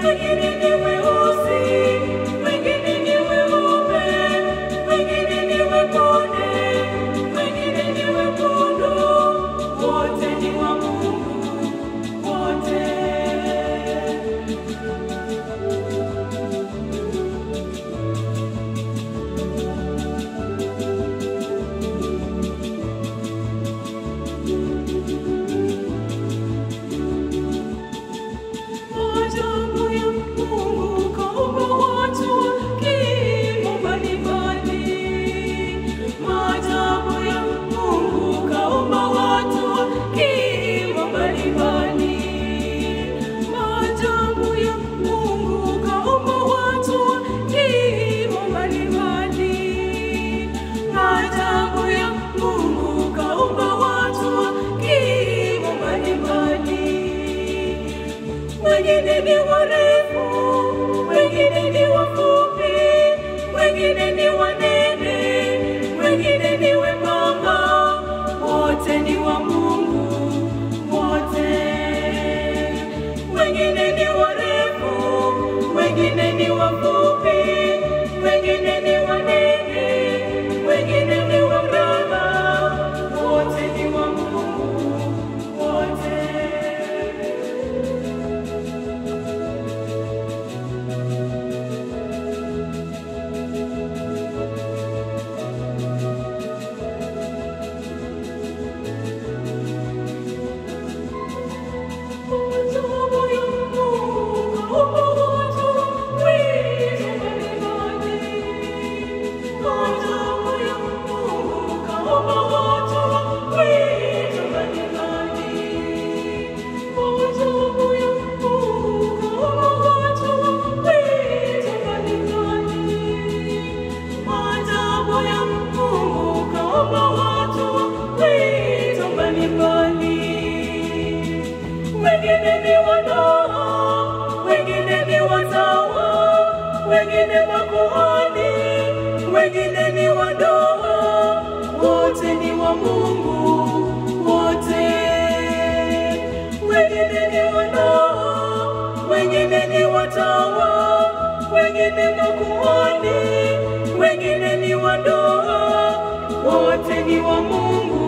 Wengine ni weusi, wengine ni weupe, wengine ni wekunde, wengine ni wekundu, wote ni wa Mungu, wote. Maajabu ya Mungu kaumba watu wa kimo mbalimbali. Maajabu ya Mungu kaumba watu wa kimo mbalimbali. Maajabu ya Mungu kaumba watu wa kimo mbalimbali. Maajabu ya Mungu kaumba watu wa kimo mbalimbali. Wengine ni warefu, wengine ni wafupi, wengine ni wanene, wengine ni wembamba, wote ni wa Mungu, wote. Wengine ni warefu, wengine ni wafupi, wengine ni wanene, wengine ni wembamba, wote ni wa Mungu, wote. Wengine ni wanao, wengine ni wazawa, wengine makuhani, wengine ni wadoa, wote ni wa Mungu, wote. Wengine ni wanao, wengine ni watawa, wengine makuhani, wengine ni wadoa, wote ni wa Mungu.